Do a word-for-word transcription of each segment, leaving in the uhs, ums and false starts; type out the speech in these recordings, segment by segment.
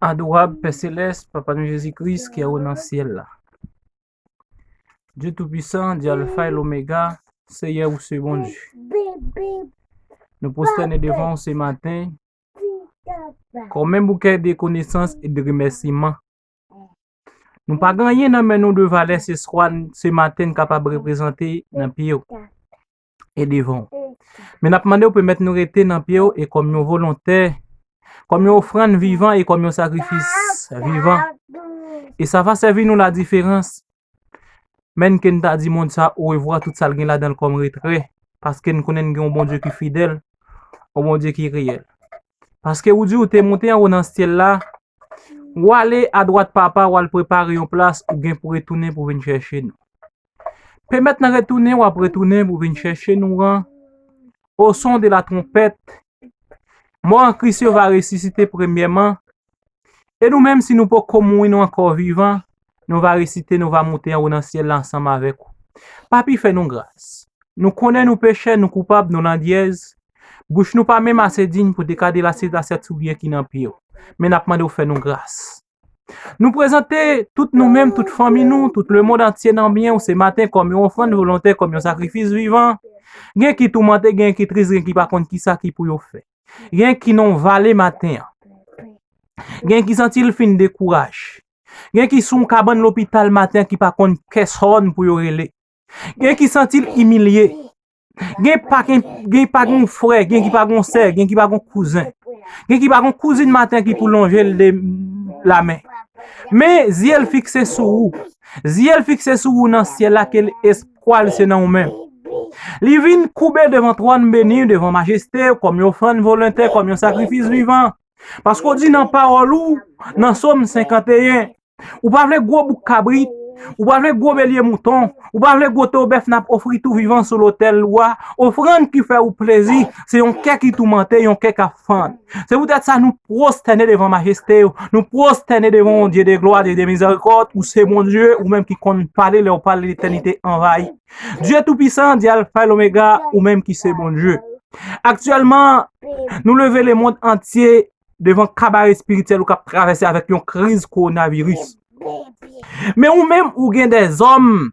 Adorab Pè Selès, Papa nou Jezi Kris ki anwo nan syèl la. Dye Toupisan, Dye Alfa e Lomega, Seyè ou se Bondye. Nou pwostène devan ou se maten, kòm menm bouke de konesans e de remèsiman. Nou pa gen anyen nan men nou de valè se swa se maten n kapab reprezante nan pye w e devan w. Men n ap mande w pèmèt nou rete nan pye w e kòm yon volontè, kòm yon ofrann vivan e kòm yon sakrifis vivan. E sa va sèvi nou ladiferans. Menm ke n ta di mond sa orevwa tout sa l gen ladan l kòm retrè, paske n konnen n gen yon Bondye ki fidèl, yon Bondye ki reyèl. Paske ou di ou te monte anwo nan syèl la, w ale adwat Papa, w al prepare yon plas, ou gen pou retounen pou vin chèche nou. Pèmèt nan retounen w ap retounen pou vin chèche nou an, au son de la trompette, mò an Kris yo va resisite premyèman, e nou menm, si nou poko mouri, nou ankò vivan, nou va resite, nou va monte anwo nan syèl la ansanm avèk ou. Papi, fè nou gras. Nou konnen nou pechè, nou koupab, nou landyèz. Bouch nou pa menm ase diy pou dekade lasit asyèt soulye ki nan pye w. Men n ap mande w fè nou gras. Nou prezante tout nou menm, tout fanmi nou, tout lemonn antye nan men w se maten kòm yon ofrann volontè, kòm yon sakrifis vivan. Gen ki toumante, gen ki tris, gen ki pa konn kisa ki pou yo fè. Gen ki nan yon vale maten an. Gen ki santi l fin dekouraje. Gen ki sou yon kabann lopital maten an ki pa konn kiyès moun pou yo rele. Gen ki santi l imilye. Gen pa gen, gen pa gen yon frè, gen ki pa gen yon sè, gen ki pa gen yon kouzen. Gen ki pa gen yon kouzin maten an ki pou lonje l de lamen. Men zye l fikse sou ou. Zye l fikse sou ou nan syèl la, ke l espwa l se nan ou menm. Li vin koube devan twòn beni, devan majeste w, kòm yon ofrann volontè, kòm yon sakrifis vivan. Paske w di nan pawòl ou, nan Sòm senkanteyen, ou pa vle gwo bouk kabrit, ou pa vle gwo belye mouton, ou pa vle gwo towo bèf n ap ofri tou vivan sou lotèl ou a. Ofrann ki fè ou plezi, se yon kè ki toumante, yon kè k ap fann. Se poutèt sa nou pwostène devan majeste w, nou pwostène devan yon Dye de glwa, Dye de mizèrikòd, ou se Bondye, ou menm ki konn pale, lè w pale, letènite anvayi. Dye Toupisan, Dye Alfa e Lomega, ou menm ki se Bondye. Aktyèlman, nou leve lemonn antye devan kabare espirityèl ou k ap travèse avèk yon kriz kowonaviris. Men ou menm, ou gen dèzòm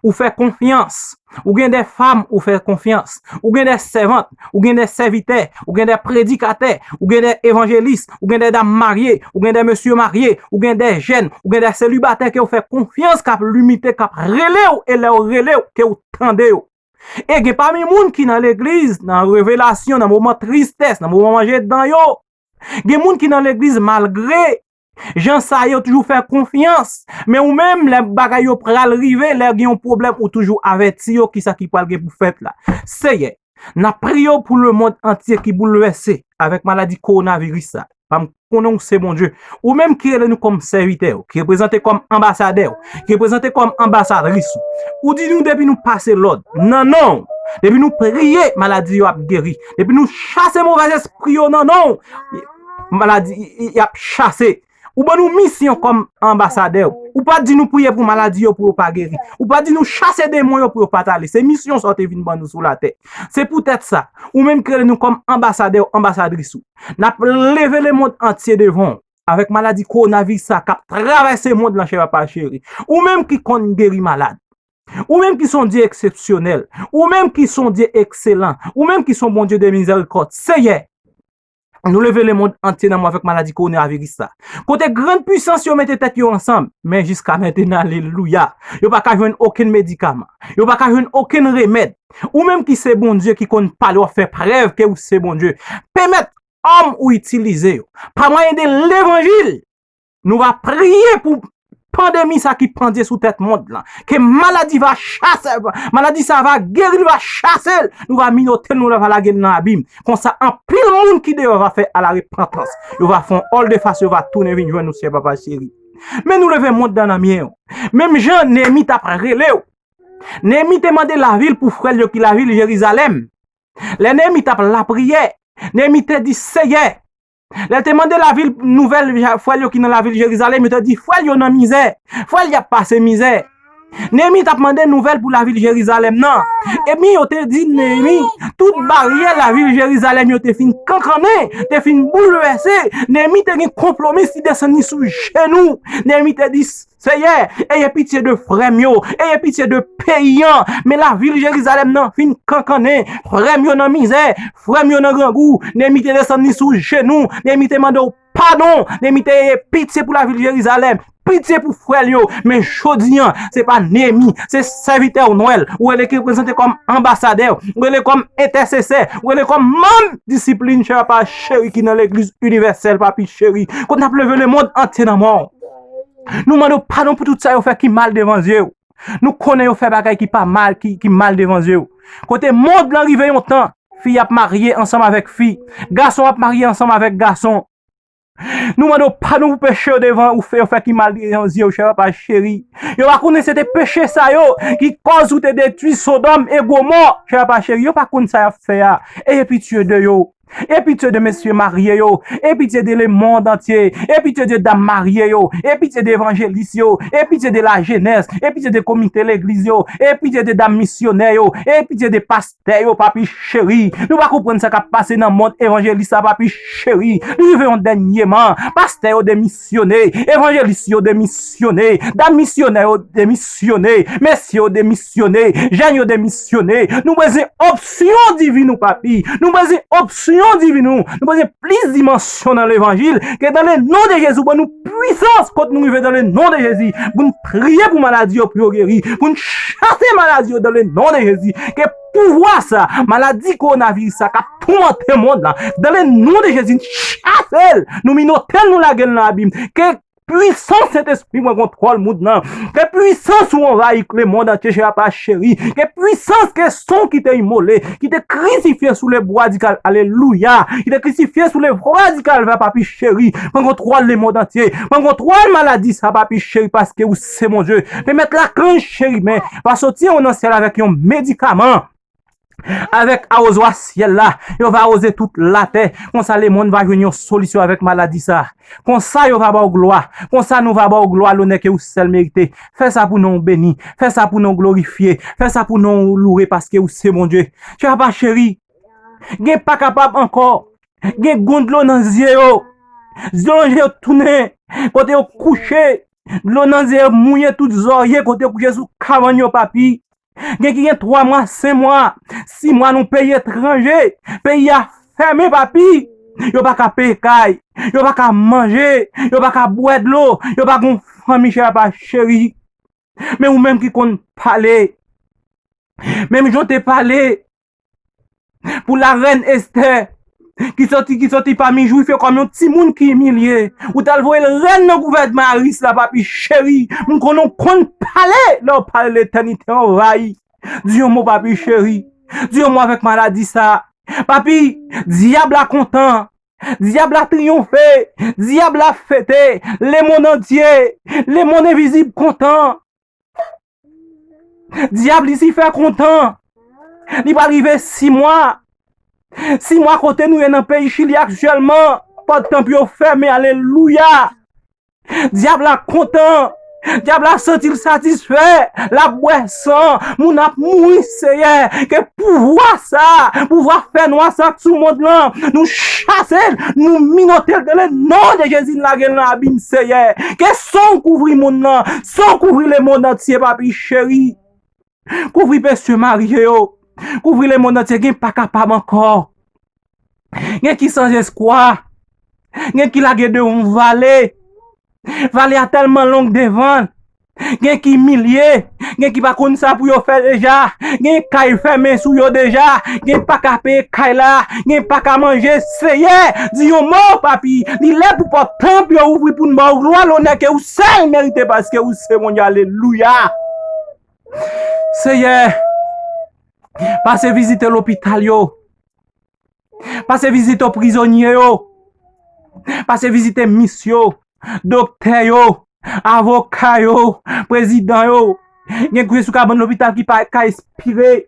ou fè konfyans, ou gen dè fanm ou fè konfyans, ou gen dè sèvant, ou gen dè sèvitè, ou gen dè predikatè, ou gen dè evanjelis, ou gen dè dam marye, ou gen dè mesye marye, ou gen dè jèn, ou gen dè selibatè ke w fè konfyans, k ap limite, k ap rele w, e lè yo rele w, ke w tande yo. E gen pami moun ki nan legliz, nan revelasyon, nan moman tristès, nan moman manje dan yo. Gen moun ki nan legliz malgre jan sa yo toujou fè konfyans. Men ou menm, lè bagay yo pral rive, lè gen yon pwoblèm, ou toujou avèti yo kisa ki pral gen pou fèt la. Seyè, n ap priye w pou lemonn antye ki boulvèse avèk maladi kowonaviris sa. Pa m konnen w se Bondye. Ou menm ki rele nou kòm sèvitè w, ki reprezante kòm anbasadè w, ki reprezante kòm anbasadris ou. Ou di nou depi nou pase lòd nan non w, depi nou priye, maladi yo ap geri. Depi nou chase movèzespri yo nan non w, maladi y, y, y ap chase. Ou ban nou misyon kòm anbasadè w. Ou pa di nou priye pou maladi yo pou yo pa geri. Ou pa di nou chase demon yo pou yo pa t ale. Se misyon sa w te vin ban nou sou latè. Se poutèt sa, ou menm ki rele nou kòm anbasadè w, anbasadris ou. N ap leve lemonn antye devan w, avèk maladi kowonaviris sa k ap travèse mond lan, chè papa cheri. Ou menm ki konn geri malad. Ou menm ki se yon Dye eksepsyonèl. Ou menm ki se yon Dye ekselan. Ou menm ki se yon Bondye de mizèrikòd. Seyè, nou leve lemonn antye nan men w avèk maladi kowonaviris sa. Kote grann pwisans yo mete tèt yo ansanm, men jiska mentnan, alelouya, yo pa ka jwenn okenn medikaman. Yo pa ka jwenn okenn remèd. Ou menm ki se Bondye ki konn pale, w ap fè prèv ke ou se Bondye. Pèmèt òm ou itilize yo. Pa mwayen de levanjil, nou va priye pou pandemi sa ki pandye sou tèt mond lan. Ke maladi va chase, maladi sa va geri, nou va chase l, nou va minote l, nou va lage l nan abim. Konsa, anpil moun ki deyò va fè a la repantans. Yo va fè yon òl de fas, yo va tounen vin jwenn nou, chè papa cheri. Men nou leve mond lan nan men w. Menm jan Neyemi t ap rele w. Neyemi te mande lavil pou frè l yo ki lavil Jerizalèm. Lè Neyemi t ap lapriyè, Neyemi te di, Seyè, Lè l te mande lavil, nouvèl frè l yo ki nan lavil Jerizalèm, yo te di frè l yo nan mizè. Frè l y ap pase mizè. Neyemi t ap mande nouvèl pou lavil Jerizalèm nan. Epi yo te di Neyemi, tout baryè lavil Jerizalèm yo te fin kankannen, te fin boulvèse. Neyemi te gen konpwomis, li desann li sou jenou. Neyemi te di, Seyè, eye pitye de frè m yo, eye pitye de peyi an. Men lavil Jerizalèm nan fin kankannen, frè m yo nan mizè, frè m yo nan grangou. Neyemi te desann li sou jenou, Neyemi te mande w padon, Neyemi te eye pitye pou lavil Jerizalèm, pitye pou frè l yo. Men jodi an, se pa Neyemi, se sèvitè w Nwèl, ou rele ki reprezante kòm anbasadè, ou rele kòm entèsesè, ou rele kòm manm disiplin, chè papa cheri ki nan legliz inivèsèl, papi cheri. Kote n ap leve lemonn antye nan men w. Nou mande w padon pou tout sa yo fè ki mal devan zye w. Nou konnen yo fè bagay ki pa mal, ki, ki mal devan zye w. Kote mond lan rive yon tan, fi ap marye ansanm avèk fi, gason ap marye ansanm avèk gason. Nou mande w padon pou peche yo devan ou fè, yo fè ki mal devan zye w, chè papa cheri. Yo pa konnen se te peche sa yo ki kòz ou te detwi Sodòm e Gomò, chè papa cheri. Yo pa konn sa y ap fè a. Eye pitye de yo. E pitye de mesye marye yo, e pitye de lemonn antye, e pitye de dam marye yo, e pitye de evanjelis yo, e pitye de lajenès, e pitye de komite legliz yo, e pitye de dam misyonè yo, e pitye de pastè yo, papi cheri. Nou pa konprann sa k ap pase nan mond evanjelis la, papi cheri. Li rive yon dènye man, pastè yo demisyone, evanjelis yo demisyone, dam misyonè yo demisyone, mesye yo demisyone, jèn yo demisyone. Nou bezwen opsyon divin ou, papi. Nou bezwen opsyon divin ou. Nou bezwen plis dimansyon nan levanjil. Ke dans le nom de Jésus, ban nou pwisans kot nou rive dans le nom de Jésus. Pou n priye pou maladi yo, pou yo geri. Pou n chase maladi yo dans le nom de Jésus. Ke pouvwa sa, maladi kowonaviris sa k ap toumante mond lan, dans le nom de Jésus, n chase l, nou minote l, nou lage l nan abim. Ke pwisans Sentespri pran kontwòl mond lan. Ke pwisans ou anvayi lemonn antye, chè papa cheri. Ke pwisans ke san ki te imole, ki te krisifye sou lebwa di Kal-, alelouya, ki te krisifye sou lebwa di Kalvè, papi cheri. Pran kontwòl lemonn antye. Pran kontwòl maladi sa, papi cheri, paske ou se Bondye. Pèmèt lakranj cheri, men, va soti anwo nan syèl avèk yon medikaman. Avèk awozwa syèl la, yo va awoze tout latè. Konsa, lemonn va jwenn yon solisyon avèk maladi sa. Konsa, yo va ba w glwa. Konsa, nou va ba w glwa, lonè ke ou sèl merite. Fè sa pou non w beni. Fè sa pou non w glorifye. Fè sa pou non w louwe, paske ou se Bondye. Chè papa cheri, gen pa kapab ankò. Gen gon dlo nan zye yo. Dlo nan zye yo tounen. Kote yo kouche, dlo nan zye yo mouye tout zòrye kote yo kouche sou kabann yo, papi. Gen ki gen twa mwa, senk mwa, sis mwa nan peyi etranje. Peyi a fèmen, papi. Yo pa ka peye kay. Yo pa ka manje. Yo pa ka bwè dlo. Yo pa gon fanmi, chè papa cheri. Men ou menm ki konn pale. Menm jan w te pale pou larèn Estè, ki soti, ki soti pami Jwif yo kòm yon timoun ki imilye. Ou t al voye l rèn nan gouvènman a Ris la, papi cheri. M konnen w konn pale, lè w pale letènite anvayi. Di yon mo, papi cheri. Di yon mo avèk maladi sa. Papi, dyab la kontan. Dyab la triyonfe. Dyab la fete. Lemonn antye. Lemonn envizib kontan. Dyab Lisifè kontan. Li pral rive sis mwa. Sis mwa kote nou ye nan peyi Chili aktyèlman. Pòt tanp yo fèmen, alelouya. Dyab la kontan. Dyab la santi l satisfè. L ap bwè san. Moun ap mouri, Seyè. Ke pouvwa sa, pouvwa fènwa sa k sou mond lan, nou chase l, nou minote l dans le nom de Jésus, n lage l nan abim, Seyè. Ke san w kouvri moun nan, san w kouvri lemonn antye, papi cheri. Kouvri mesye marye yo. Kouvri lemonn antye, gen pa kapab ankò. Gen ki sanzespwa. Gen ki lage devan vale. Vale a tèlman long devan. Gen ki imilye. Gen ki pa konn sa pou yo fè deja. Gen kay fèmen sou yo deja. Gen pa ka peye kay la. Gen pa ka manje. Seyè, di yon mo, papi. Li lè pou pòt tanp yo ouvri pou n ba w glwa, lonè ke ou sèl merite, paske ou se Bondye. Alelouya. Seyè, pase vizite lopital yo. Pase vizite prizonye yo. Pase vizite mis yo, doktè yo, avoka yo, prezidan yo. Gen kouche sou kabann lopital ki pa ka espire.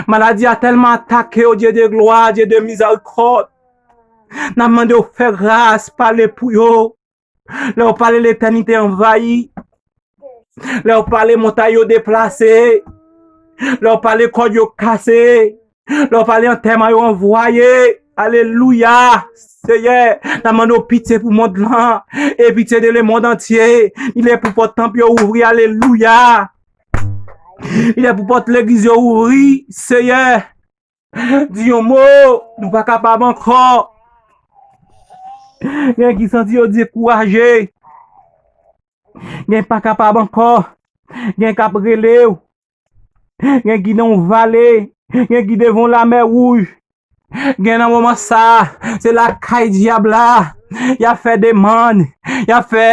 Maladi a tèlman atake yo, Dye de glwa, Dye de mizèrikòd. N ap mande w fè gras, pale pou yo. Lè w pale, letènite anvayi. Lè w pale, montay yo deplase. Lè w pale, kòd yo kase. Lè w pale, antèman yo anvwaye. Alelouya! Seyè, n ap mande w pitye pou mond lan, e pitye de lemonn antye. Li lè pou pòt tanp yo ouvri, alelouya! Li lè pou pòt legliz yo ouvri, Seyè. Di yon mo, nou pa kapab ankò. Gen ki santi yo dekouraje. Gen pa kapab ankò. Gen k ap rele w. Gen ki nan yon vale. Gen ki devan yon lamè wouj. Gen nan moman sa, se lakay dyab la. Y ap fè demann. Y ap fè,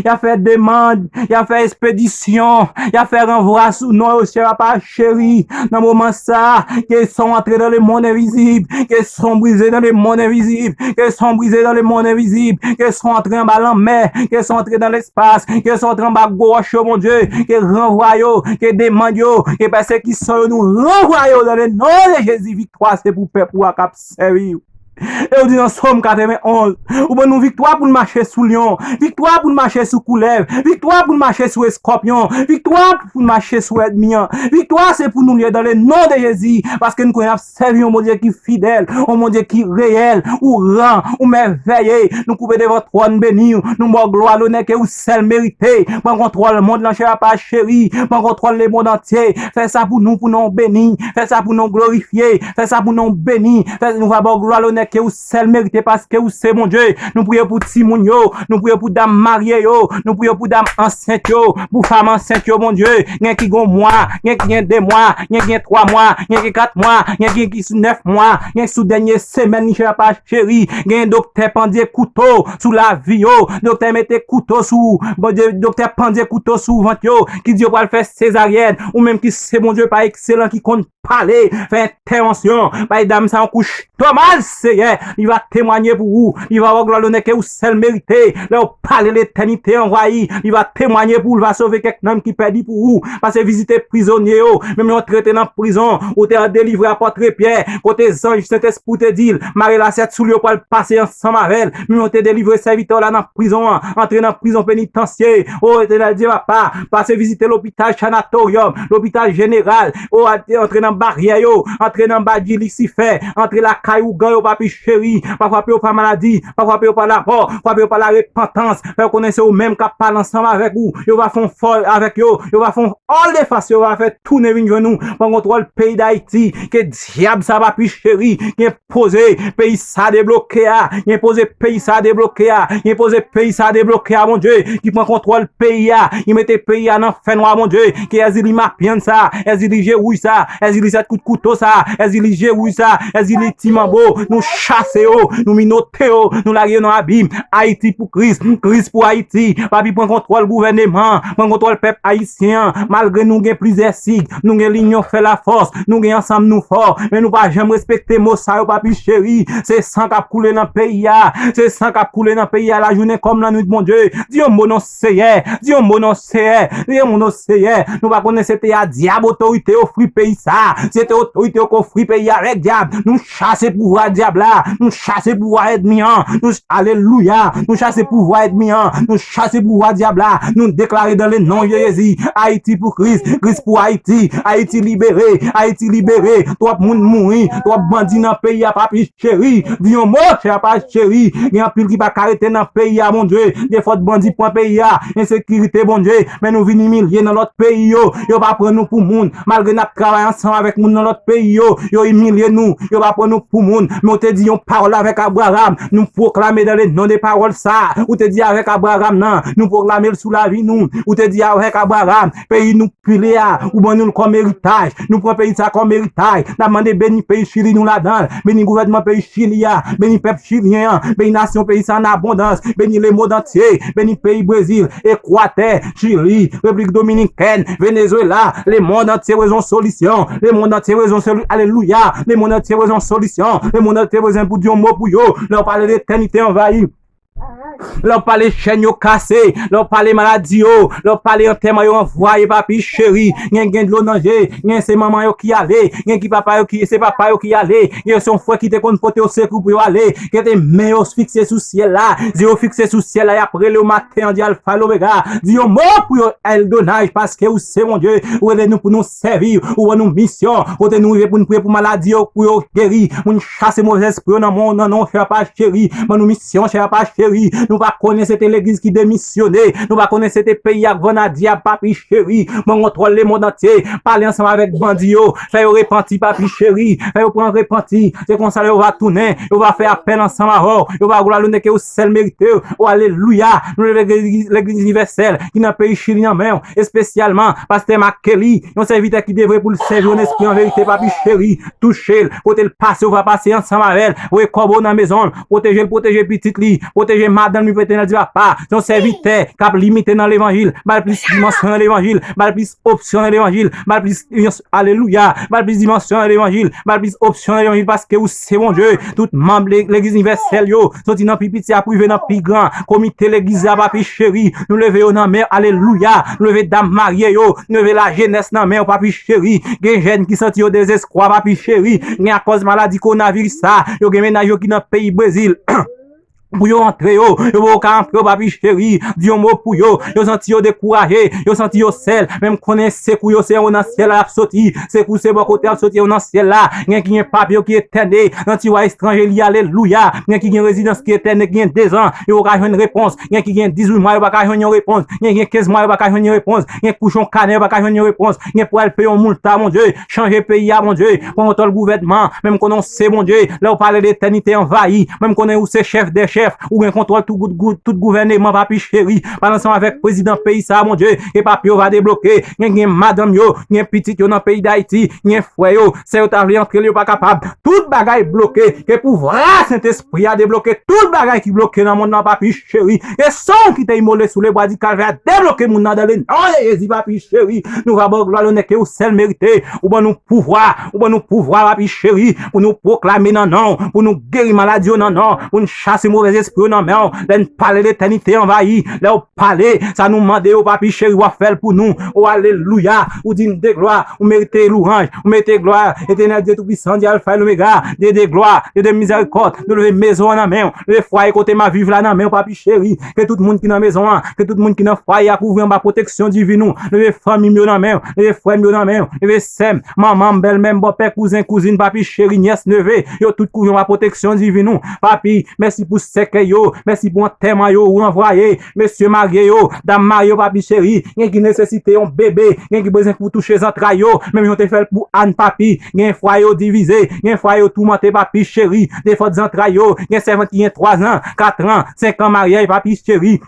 y ap fè demann. Y ap fè espedisyon. Y ap fè ranvwa sou non yo, chè papa cheri. Nan moman sa, ke son antre dans le monde invisible. Que sont brisés dans le monde invisible. Que sont brisés dans le monde invisible. Que sont entrés anba lanmè. Que sont entrés dans l'espace. Que sont entrés anba gwo wòch yo, Bondye. Ke ranvwa yo, ke demann yo, ke pèsekisyon yo, nou ranvwa yo dans le nom de Jésus. Viktwa se pou pèp ou a k ap sèvi w. E ou di nan Sòm katrevenn onz, ou ban nou viktwa pou n mache sou lyon, viktwa pou n mache sou koulèv, viktwa pou n mache sou eskòpyon, viktwa pou n mache sou ènmi an. Viktwa se pou nou l ye dans le nom de Jésus, paske nou konnen n ap sèvi yon Bondye ki fidèl, yon Bondye ki reyèl, ou gran, ou mèvèye. Nou koube devan twòn beni w, nou ba w glwa, lonè ke ou sèl merite. Pran kontwòl mond lan, chè papa cheri, pran kontwòl lemonn antye. Fè sa pou nou, pou non w beni. Fè sa pou non w glorifye. Fè sa pou non w beni. Fè nou va ba w glwa, lonè ke ou sèl merite, paske ou se Bondye. Nou priye pou timoun yo, nou priye pou dam marye yo, nou priye pou dam ansent yo, pou fanm ansent yo, Bondye. Gen ki gen yon mwa, gen ki gen de mwa, gen ki gen twa mwa, gen ki gen kat mwa, gen ki gen ki sou nèf mwa, gen ki sou dènye semèn li, chè papa cheri. Gen doktè pandye kouto sou lavi yo, doktè mete kouto sou, Bondye, doktè pandye kouto sou vant yo, ki di yo pral fè sezaryèn, ou menm ki se Bondye pa ekselan, ki konn pale, fè entèvansyon, bay dam sa yon kou stomal, Seyè. Li va temwanye pou ou, li va ba w glwa, lonè ke ou sèl merite. Lè w pale, letènite anvayi, li va temwanye pou ou, li va sove kèk nanm ki pèdi pou ou. Pase vizite prizonye yo, menm yo t rete nan prizon, ou te delivre apòt Pyè, kote zanj Sentespri te di l, mare lasèt sou l, yo pral pase ansanm avè l. Menm yo te delivre sèvitè w la nan prizon an, antre nan prizon penitansye. O Etènèl Dye papa, pase vizite lopital Sanatoryòm, lopital jeneral. O, antre nan baryè yo, antre nan badji Lisifè, antre lakay ougan yo, papi cheri. Pa frape yo pa maladi, pa frape yo pa lamò, frape yo pa larepantans. Fè yo konnen se ou menm k ap pale ansanm avèk ou. Yo va fè yon fò avèk yo, yo va fè yon òl de fas, yo va fè tounen vin jwenn ou. Pran kontwòl peyi Dayiti, ke dyab sa, papi cheri, gen poze, peyi sa debloke a, gen poze peyi sa debloke a, gen poze peyi sa debloke a, Bondye, ki pran kontwòl peyi a, ki mete peyi a nan fènwa, Bondye, ke Èzili Mapyann sa, Èzili Je Wouj sa, Èzili Sèt Kout Kouto sa, Èzili Je Wouj sa, Èzili Ti Manbo, nou chase yo, nou minote yo, nou lage yo nan abim. Ayiti pou Kris, Kris pou Ayiti, papi pran kontwòl gouvèneman, pran kontwòl pèp ayisyen an, malgre nou gen plizyè sig, nou gen linyon fè lafòs, nou gen ansanm nou fò, men nou pa janm respekte mo sa yo, papi cheri. Se san k ap koule nan peyi a, se san k ap koule nan peyi a, lajounen kòm lannwit, Bondye. Di yon mo non Seyè, di yon mo non Seyè, di yon mo non Seyè. Nou pa konnen se te a dyab otorite ofri peyi sa, se te otorite yo k ofri peyi a avèk dyab. Nou chase pouvwa dyab la, nou chase pouvwa ènmi an, nou, alelouya, nou chase pouvwa ènmi an, nou chase pouvwa dyab la, nou deklare dans le nom de Jésus, Ayiti pou Kris, Kris pou Ayiti, Ayiti libere, Ayiti libere, twòp moun mouri, twòp bandi nan peyi a, papi cheri, di yon mo, chè papa cheri, gen anpil ki pa ka rete nan peyi a, Bondye, gen fòt bandi pran peyi a, ensekirite, Bondye, men nou vin imilye nan lòt peyi yo, yo pa pran nou pou moun, malgre n ap travay ansanm avèk moun nan lòt peyi yo, yo imilye nou, yo pa pran nou pou moun, men ou te di yon pawòl avèk Abraram, nou pwoklame dans le nom de pawòl sa, ou te di avèk Abraram nan, nou pwoklame l sou lavi nou, ou te di avèk Abraram, peyi nou pile a, ou ban nou l kòm eritaj. Nou pran peyi sa kòm eritaj. N ap mande beni peyi Chili nou ladan l. Beni gouvènman peyi Chili a. Beni pèp chilyen an. Beni nasyon peyi sa an abondans. Beni lemonn antye. Beni peyi Brezil, Ekwatè, Chili, Repiblik Dominikèn, Venezuela. Lemonn antye bezwen solisyon. Lemonn antye bezwen soli-, alelouya. Lemonn antye bezwen solisyon. Lemonn antye bezwen pou di yon mo pou yo. Lè w pale, letènite anvayi. Lè w pale, chèn yo kase. Lè w pale, maladi yo. Lè w pale, antèman yo anvwaye, papi cheri. Gen, gen dlo nan je. Gen se manman yo ki ale. Gen ki papa yo ki, se papa yo ki ale. Gen se yon frè ki te konn pote yo sekou pou yo ale. Gen te men yo fikse sou syèl la. Zye yo fikse sou syèl la. Y ap rele w maten an, di Alfa e Omega. Di yon mo pou yo, Eldonaj, paske ou se Bondye. Ou rele nou pou nou sèvi. Ou ban nou misyon. Kote nou rive pou nou priye pou maladi yo, pou yo geri. Moun chase movèz espri yo nan men w, nan non, chè papa cheri. Ban nou misyon, chè papa cheri. Nou pa konnen se te legliz ki demisyone. Nou pa konnen se te peyi ak vann a dyab, papi cheri. Ban kontwòl lemonn antye. Pale ansanm avèk bandi yo. Fè yo repanti, papi cheri. Fè yo pran repanti. Se konsa yo va tounen. Yo va fè apèl ansanm avè w. Yo va glwa lonè ke ou sèl merite. O alelouya. Nou leve legliz, legliz inivèsèl ki nan peyi Chili nan men w. Espesyalman, pastè Marc Kelly, yon sèvitè ki devwe pou l sèvi w an espri an verite, papi cheri. Touche l. Kote l pase, ou va pase ansanm avè l. Voye kòb ou nan mezon l. Pwoteje l, pwoteje pitit li. Pwoteje madanm li, pou Etènèl di papa. Se yon sèvitè k ap limite nan levanjil. Ba l plis dimansyon nan levanjil. Ba l plis opsyon nan levanjil. Ba l plis, alelouya. Ba l plis dimansyon nan levanjil. Ba l plis opsyon nan levanjil, paske ou se Bondye. Tout manm le-, legliz inivèsèl yo, soti nan pi piti ap rive nan pi gran. Komite legliz la, papi cheri, nou leve yo nan men w, alelouya. Nou leve dam marye yo, nou leve lajenès nan men w, papi cheri. Gen jèn ki santi yo dezespwa, papi cheri. Gen akòz maladi kowonaviris sa, yo gen mennaj yo ki nan peyi Brezil. Pou yo antre yo, yo poko ka antre yo, papi cheri. Di yon mo pou yo. Yo santi yo dekouraje, yo santi yo sèl. Men m konnen sekou yo se anwo nan syèl la y ap soti. Sekou se bò kote y ap soti, anwo nan syèl la. Gen ki gen papye yo ki etène nan tiwa etranje li, alelouya. Gen ki gen rezidans ki etène, ki gen dezan, yo pa ka jwenn repons. Gen ki gen dizuit mwa, yo pa ka jwenn yon repons. Gen ki gen kenz mwa, yo pa ka jwenn yon repons. Gen kouch yon kanè, yo pa ka jwenn yon repons. Gen pou al peye yon moulta, Bondye. Chanje peyi a, Bondye. Pran kontwòl gouvènman. Men m konnen w se Bondye. Lè w pale, letènite anvayi. Men m konnen ou se chèf dè chèf. Ou gen kontwòl tout gout, gout, tout gouvèneman, papi cheri. Pale ansanm avèk prezidan peyi sa a, Bondye. Ke papye yo va debloke. Gen, gen madanm yo, gen pitit yo nan peyi Dayiti. Gen frè yo, sè yo ta vle antre, yo pa kapab. Tout bagay bloke. Ke pouvwa Sentespri a debloke tout bagay ki bloke nan mond nan, papi cheri. Ke san ki te imole sou lebwa di Kalvè a debloke moun nan dan le non de Jezi, papi cheri. Nou va ba w glwa, lonè ke ou sèl merite. Ou ban nou pouvwa, ou ban nou pouvwa, papi cheri, pou nou pwoklame nan non w, pou nou geri maladi yo nan non w, pou nou chase movèz espri yo nan men w. Lè n pale, letènite anvayi. Lè w pale, sa nou mande yo, papi cheri, w ap fè l pou nou. O alelouya, ou di n de glwa, ou merite lwanj, ou merite glwa. Etènèl Dye Toupisan, di Alfa e Omega, Dye de glwa, Dye de mizèrikòd. Nou leve mezon an nan men w, leve fwaye kote m ap viv la nan men w, papi cheri. Ke tout moun ki nan mezon an, ke tout moun ki nan fwaye a kouvri anba pwoteksyon divin ou. Leve fanmi m yo nan men w, leve frè m yo nan men w, leve sè m, manman m, bèlmè m, bòpè, kouzen, kouzin, papi cheri, nyès, neve, yo tout kouvri anba pwoteksyon divin ou. Papi, mèsi pou sèkèy yo, mèsi pou antèman yo ou ranvwaye, mesye marye yo, dam marye yo, papi cheri, gen ki nesesite yon bebe, gen ki bezwen pou touche zantray yo, menm jan w te fè l pou Ann, papi, gen fwaye yo divize, gen fwaye yo toumante, papi cheri, defòt zantray yo, gen sèvant ki gen twa zan, kat an, senk an maryaj, papi cheri.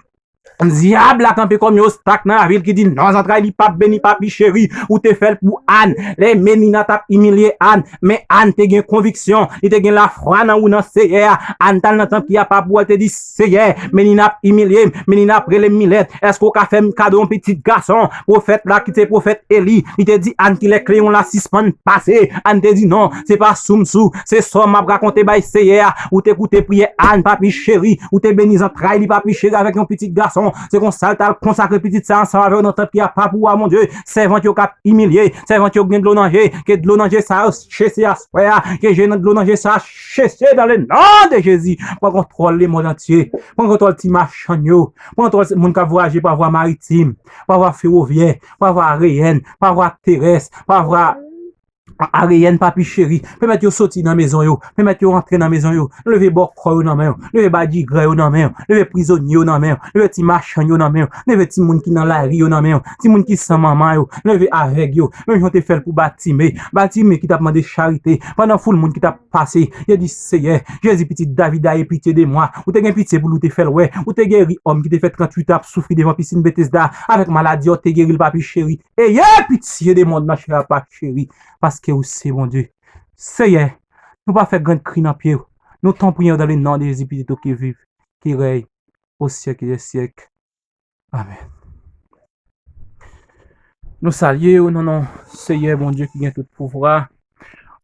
Dyab la kanpe kòm yon obstak nan lavi l ki di non, zantray li p ap beni, papi cheri. Ou te fè l pou Ann. Lè Menina t ap imilye Ann, men Ann te gen konviksyon, li te gen lafwa nan ou, nan Seyè a. Ann t al nan tanp ki apa pou al te di, Seyè, Menina ap imilye m, Menina ap rele m Milèt. Èske w ka fè m kado yon pitit gason? Pwofèt la ki se pwofèt Eli, li te di Ann kilè kleyon la sispann pase. Ann te di non, se pa sou m sou, se sò m ap rakonte bay Seyè a. Ou te koute priyè Ann, papi cheri. Ou te beni zantray li, papi cheri, avèk yon pitit gason. Se konsa l t al konsakre pitit sa ansanm avè w nan tanp ki apa pou w a, Bondye. Sèvant yo k ap imilye, sèvant yo gen dlo nan je, ke dlo nan je sa yo chese aswè a, ke je nan dlo nan je sa chese dans le nom de Jésus. Pran kontwòl lemonn antye, pran kontwòl ti machann yo, pran kontwòl moun k ap vwayaje pa vwa maritim, pa vwa fewovyè, pa vwa ayeyèn, pa vwa terès, pa vwa ayeyèn, papi cheri. Pèmèt yo soti nan mezon yo, pèmèt yo rantre nan mezon yo. Leve bòkò yo nan men w, leve badigran yo nan men w, leve prizonye yo nan men w, leve ti machann yo nan men w, leve timoun ki nan lari yo nan men w, timoun ki san manman yo, leve avèg yo, menm jan w te fè l pou Batime. Batime ki t ap mande charite, pandan foul moun ki t ap pase, yo di, Seyè, Jezi, pitit David, ayez pitié de moi. Ou te gen pitye pou li, ou te fè l wè. Ou te geri òm ki te fè tranntuit an ap soufri devan pisin Betesda avèk maladi a, ou te geri l, papi cheri. Ayez pitié de monde nan, chè papa cheri, paske ou se Bondye. Seyè, nou pa fè grenn kri nan pye w. Nou tanpri w dans le nom de Jésus, pitit ou ki viv, ki rèy au siècle des siècles. Amèn. Nou salye w nan non Seyè Bondye ki gen tout pouvwa.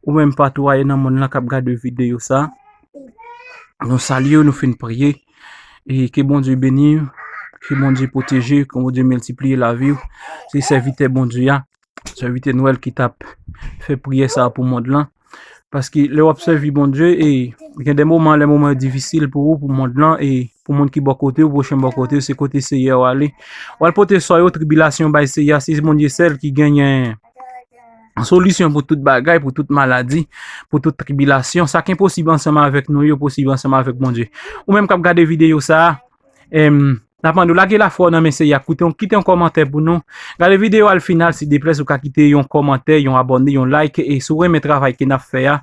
Ou menm patou w ye nan monn lan k ap gade videyo sa. Nou salye w, nou fin priye. E ke Bondye beni w, ke Bondye pwoteje, ke Bondye miltipliye lavi w. Se sèvitè Bondye a, sèvitè Nwèl ki t ap fè priyè sa a pou mond lan. Paske lè w ap sèvi Bondye, e gen de moman, lè moman yo difisil pou ou, pou mond lan, e pou moun ki bò kote w, pwochen bò kote w, se kote Seyè w ale. W al pote sò yo, tribilasyon bay Seyè a, se Bondye sèl ki genyen solisyon pou tout bagay, pou tout maladi, pou tout tribilasyon. Sa k enposib ansanm avèk nou yo posib ansanm avèk Bondye. Ou menm k ap gade videyo sa a, em, n ap mande w lage lafwa w nan men Seyè a. Koute yon, kite yon kòmantè pou nou. Gade videyo a al final, si deplè, si w ka kite yon kòmantè, yon abòne, yon like, e si w renmen travay ke n ap fè a,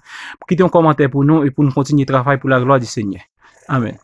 kite yon kòmantè pou nou e pou nou kontinye travay pou laglwa di Senyè. Amèn.